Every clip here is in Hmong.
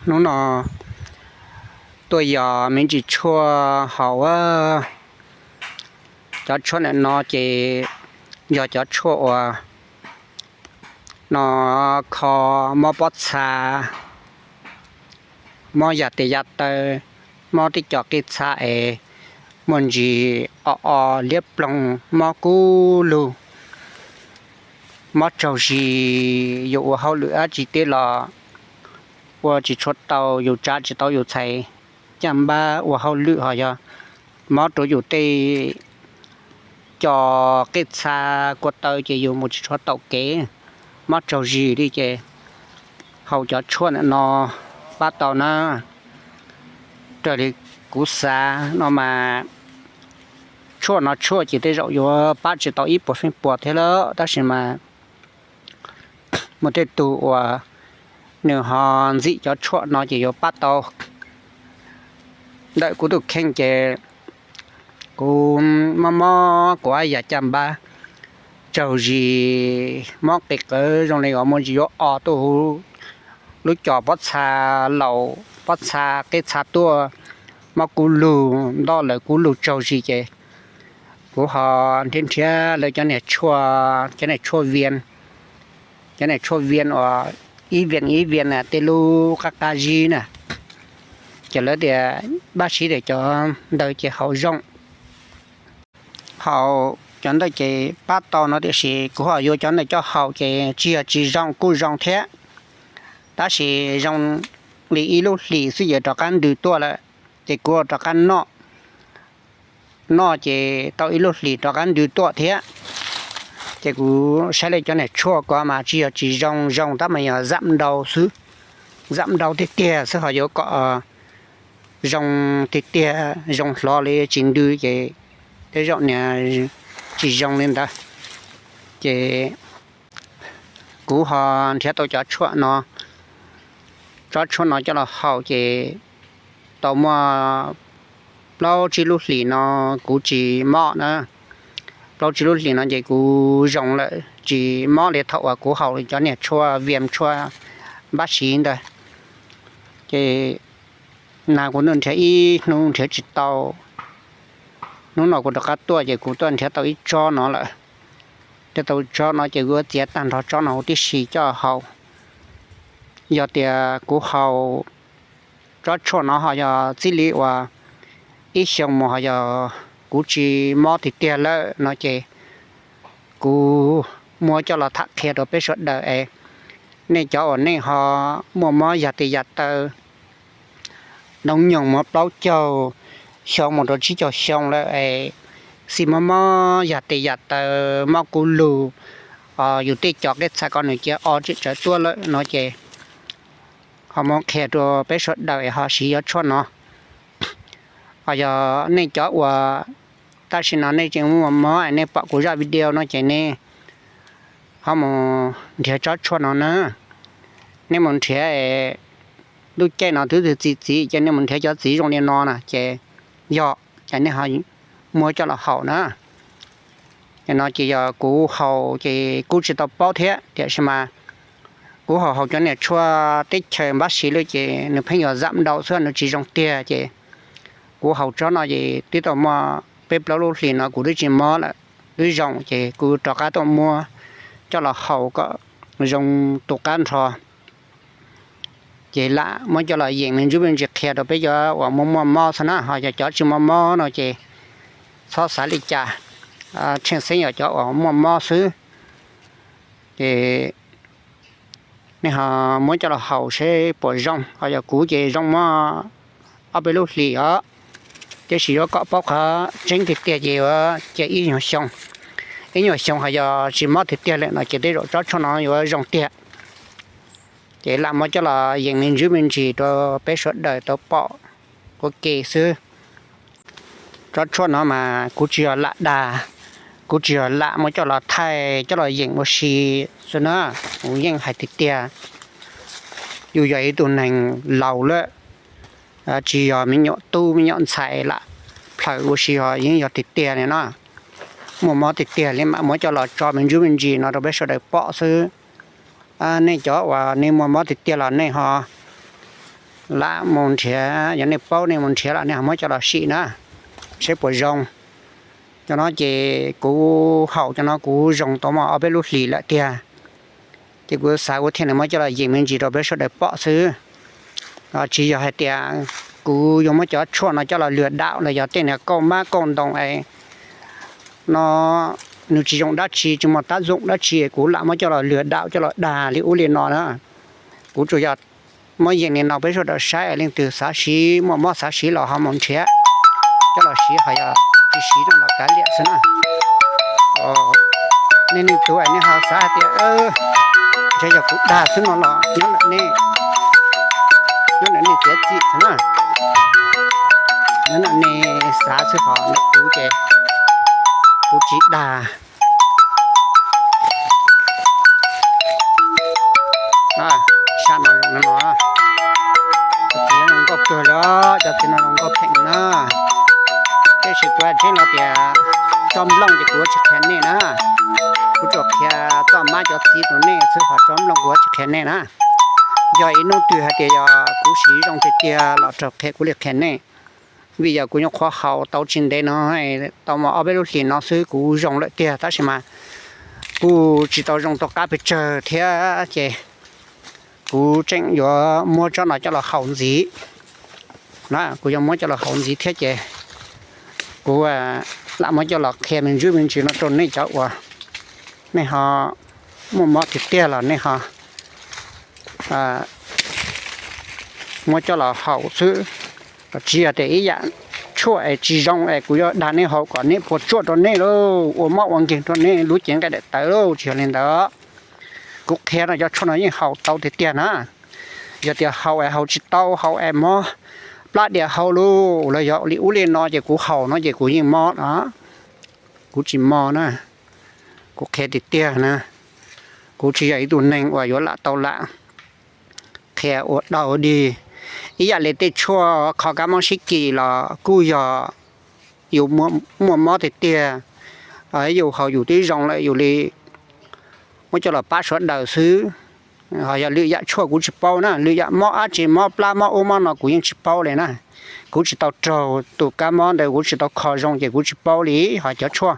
Hnub no tuaj yos me ntsis tshuaj haus. Cov tshuaj ntawm no ces yog cov tshuaj uas no kho mob pob txha, mob yam tes yam taw, mob tej cov qij txha es muaj ntsis o o liab ploog, mob kub lug, mob tsaug zis, yus ua hauj lwm dab tsi tej los ua tsis tshua tau, yus tsa tsis tau yus txhais caj npab ua hauj lwm, ho yog mob rau yus tej cov qij txha kua taw ces yus mus tsis tshua taus kev, mob tsaug zis li ces haus cov tshuaj ntawm no pab tau na. Raws li kuv xav no mas tshuaj no tshuaj ces tej zaum yuav pab tsis tau ib puas feem pua thiab lawm, tab sis mas muaj tej tug uas nws ho ntxim cov tshuaj no ces yuav pab tau. Ntawm kuv tus kheej ces kuv mob mob kuv ab yam caj npab, tsaug zis, mob qis qawv zoo li uas muaj ntsis yuav o tuaj huv lub cos pob txha laus, pob txha qij txha tuaj, mob kub lug, ntoj lawv kub lug tsaug zis ces kuv ho nrhiav nrhiav lawv cov niag tshuaj, cov niag tshuaj vias, cov niag tshuaj vias uas ib vias ib vias tej lub qab qab zib na, ces lawv tias pab siv tias cov ntawd ces haus zoo, haus cov ntawd ces pab tau no, tiam sis kuv ho yuav cov ntawd coj haus ces tsis yog tsis zoo, kuj zoo thiab, tab sis zoo li ib lub hlis xwb ces rov qab ntws tuaj lawm, ces kuv rov qab noj, noj ces tau ib lub hlis rov qab ntws tuaj thiab. Ces kuv saib li cov niag tshuaj ko mas tsis yog tsis zoo, zoo tab mas yog zam ntau xwb, zam ntau tiag tiag xwb, ho yuav kom zoo tiag tiag, zoo hlo li tsis ntws ces tej zaum niag tsis zoo li ntawd. Ces kuv ho nrhiav tau cov tshuaj no, tsob tshuaj no coj los haus ces tau muaj plaub tsib lub hlis no kuv tsis mob na. Plaub tsib lub hlis no ces kuv zoo lawm, tsis mob li thaum uas kuv haus cov niag tshuaj vias tshuaj npab siv ntawd. Ces na kuv nrhiav ib hnub nrhiav tsis tau, hnub no kuv rov qab tuaj ces kuv tuaj nrhiav tau ib tsob no lawm. Nrhiav tau tsob no ces kuv yuav txiav tag nrho tsob no huv tib si coj haus. Yog tias kuv haus tsob tshuaj no ho yog txij li uas ib xyoo mus ho yog kuv tsis mob tiag tiag lawm no ces kuv muab coj los tham qhia rau peb sawv daws es nej cov uas nej ho muaj mob yam tes yam taw, hnub nyoog muaj plaub caug xyoo mus rau tsib caug xyoo lawm es xij mob mob yam tes yam taw, mob kub lug, yus tej cov qej txha ko nws cia o tsim tsawv tuaj lawm no ces ho muab qhia rau peb sawv daws es ho siv cov tshuaj no. Ho yog nej cov uas tam sim no nej tseem muaj mob es nej pom kuv zaj video no ces nej ho mus nrhiav tsob tshuaj no na. Nej mus nrhiav es lub caij no twb txi txiv ces nej mus nrhiav cov txiv zoo li no na ces yog ces nej ho muab coj los haus na. Ces no ces yog kuv haus ces kuj tsis tau paub thiab tiam sis mas kuv haus haus cov niag tshuaj teb chaws npab siv lawm ces nws pheej yog zam ntau xwb nws tsis zoo tiag ces kuv haus tsob no ces twb tau muaj peb plaub lub hlis no kuv twb tsis mob lawm, twb zoo ces kuv rov qab tuaj muab coj los haus kom zoo tus qab nrho. Ces lam muab coj los yeem me ntsis me ntsis qhia rau peb cov uas muaj muaj mob xwb na, ho yog cov tsis muaj mob no ces txhob xav li cas, tsheej xeeb yog cov uas muaj mob xwb. Ces nej ho muab coj los haus seb puas zoo, ho yog kuv ces zoo muaj ob peb lub hlis os. Tiam sis yuav kom paub qhov tseeb tiag tiag ces yuav cia ib nyuag xyoo, ib nyuag xyoo ho yog tsis mob tiag tiag lawm no ces tej zaum tsob tshuaj no yuav zoo tiag. Ces lam muab coj los yeem me ntsis me ntsis rau peb sawv daws tau pom ua ke xwb. Tsob tshuaj no mas kuv tsis yog lam dag, kuv tsis yog lam muab coj los thaij coj los yeem ua si xwb na. Kuv yeej hais tiag tiag, yus yog ib tug neeg laus lawm, tsis yog me nyuam tub me nyuam ntxhais lam plhaws ua si, ho yeej yog tiag tiag li no. Muaj mob tiag tiag li mam muab coj los tso me ntsis me ntsis no rau peb sawv daws pom xwb. Nej cov uas nej muaj mob tiag tiag los nej ho lam mus nrhiav, yog nej paub nej mus nrhiav los nej ho muab coj los sim na, seb puas zoo. Cov no ces kuv haus cov no kuv zoo tau muaj ob peb lub hlis lawm tiag. Ces kuv xav kuv thiaj li muab coj los yeem me ntsis rau peb sawv daws pom xwb. Tsis yog hais tias kuv yuav muab cov tshuaj no coj los lwm daum los yog tej niag kauj mab kauj ntoo es no nws tsis zoo dab tsi, tsis muaj tab zoom dab tsi kuv lam muab coj los lwm daum coj los dag li ub li no na. Kuv tsuas yog muab yeem li no peb sawv daws saib, leej twg xav siv muaj mob xav siv los ho mus nrhiav coj los siv, ho yog tsis siv no los kav liam xwb na. Nej leej twg nej ho xav hais tias ntshe yog kuv dag xwb no los nyob ntawm nej, nyob ntawm nej txiav txim xwb na. Nyob ntawm nej xav xwb, ho ntawm kuv ces kuv tsis dag. Sab no zoo no, cov txiv no zoo nkauj kawg li, cov txiv no zoo nkauj pheej na. Tab sis kuv hais tseeb los tias tsob nplooj ces kuv yuav tsis qhia nej na. Kuv tsuas qhia txoj mab cov txiv rau nej xwb, ho tsob nplooj kuv yuav tsis qhia nej na. Yog ib hnub twg hais tias yog kuv siv zoo tiag tiag los raug qhia kuv li qhia nej. Vim yog kuv nyuam qhuav haus tau tsis ntev no, tau muaj ob peb lub hlis no xwb kuv zoo lawm tiag, tab sis mas kuj tsis tau zoo tau qab pes tsawg thiab ces kuv tseem yuav muab tsob no coj los haus ntxiv na. Kuv yuav muab coj los haus ntxiv thiab ces kuv lam muab coj los qhia me ntsis me ntsis no rau nej cov uas nej ho muaj mob tiag tiag los nej ho muab coj los haus xwb. Tsis yog tias ib yam tshuaj es tsis zoo es kuv yuav dag nej haus kom nej puas tsuaj rau nej lauj, ua mob ua nkeeg rau nej lub cev nqaij daim tawv lauj, tsis yog li ntawd. Kuv qhia no cov tshuaj no yeej haus tau tiag tiag na. Yog tias haus es haus tsis tau, haus es mob plab dias hau lauj, los yog li ub li no ces kuv haus no ces kuv yeej mob no. Kuv tsis mob na. Kuv qhia tiag tiag na. Kuv tsis yog ib tug neeg uas yuav lam tau lam qhia ua dog ua dig. Ib yam li tej tshuaj kho kab mob sib kis los kuj yog yus muaj mob tiag tiag, yus haus yus twb zoo lawm yus li muab coj los pab sawv daws xwb. Ho yog lwm yam tshuaj kuv tsis paub na, lwm yam mob dab tsi, mob plab mob ub mob no kuv yeej tsis paub li na. Kuv tsis tau raug tus kab mob ntawd, kuv tsis tau kho zoo ces kuv tsis paub li. Ho cov tshuaj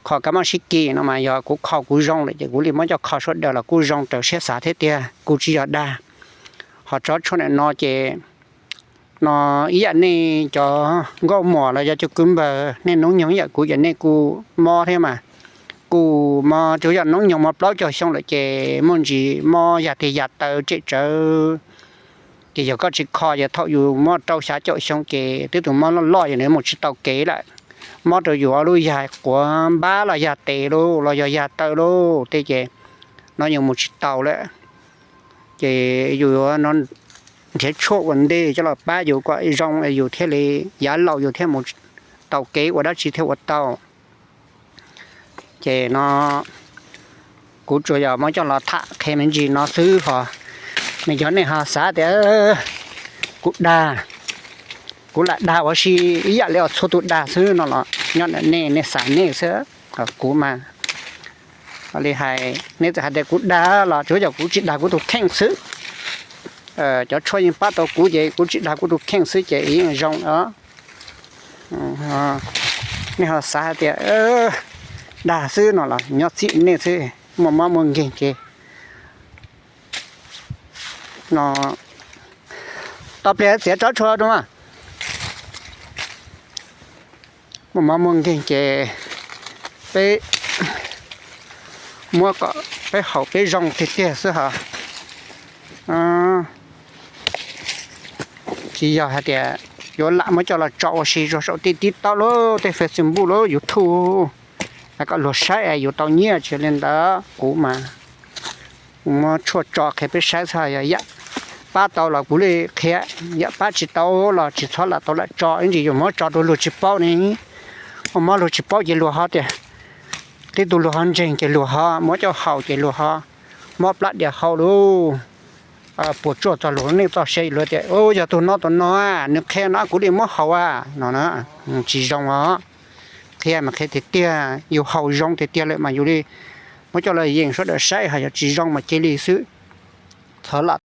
kho kab mob sib kis no mas yog kuv kho kuv zoo lawm ces kuv li muab coj kho sawv daws los kuj zoo raws siab xav thiab tiag, kuv tsis yog dag. Ho tsob tshuaj ntawm no ces no ib yam nej cov nkauj muam los yog cov kwv npawg, nej hnub nyoog ib yam kuv ces nej kuj mob thiab mas. Kuj mob, tsuas yog hnub nyoog mob plaub caug xyoo lawm ces muaj ntsis mob yag tes yag taw tsem tsawv. Ces yog koj tsis kho ces thaum yus muaj rau xya caum xyoo ces twb tus mob loj loj ces nws mus tsis tau kev lawm. Mob rau yus ob lub yag quav npab los yag tes lauj los yog yag taw lauj tej ces no yus mus tsis tau lawm. Ces yus yuav no nrhiav tshuaj ua ntej coj los pab yus kom zoo yus thiaj li yav laus yus thiaj mus tau kev ua dab tsi thiaj ua tau. Ces no kuv tsuas yog muab coj los tham qhia me ntsis no xwb ho. Nws cov nej ho xav tias kuv dag, kuv lam dag ua si ib yam li txhua tus dag xwb no los nyob ntawm nej, nej xav nej xwb. Kuv mas li hais nej txawm hais tias kuv dag los tsuas yog kuv tsis dag kuv tus kheej xwb. Cov tshuaj yeej pab tau kuv ces kuv tsis dag kuv tus kheej xwb ces yeej zoo os. Nej ho xav hais tias dag xwb no los nyob txim nej xwb, muaj mob muaj nkeeg ces no tau pliag txiav tsob tshuaj rau mas. Muaj mob muaj nkeeg ces peb muab kom peb haus peb zoo tiag tiag xwb hos. Tsis yog hais tias yuav lam muab coj los tso ua si rau saum tej TikTok los tej Facebook los YouTube kom luag saib es yus tau nyiaj, tsis li ntawd. Kuv mas muab tshuaj tso qhia peb saib xwb, yog yam pab tau los kuv li qhia, yam pab tsis tau los tsis txhob lam tau lam tso ib ntsis, yus muab tso rau luag tsis paub ne. Muaj mob luag tsis paub ces luag ho tias, tib tug luag ho ntseeg ces luag ho muab coj haus ces luag ho mob plab dias hau lauj. Puas tsuaj txog luag nej txoj sia, luag tias yog tus no tus no nws qhia no kuv li muab haus no na. Tsis zoo os. Qhia mas qhia tiag tiag, yus haus zoo tiag tiag lawm mas yus li muab coj los yeem sawv daws saib, ho yog tsis zoo mas cia li xwb. Txhob lam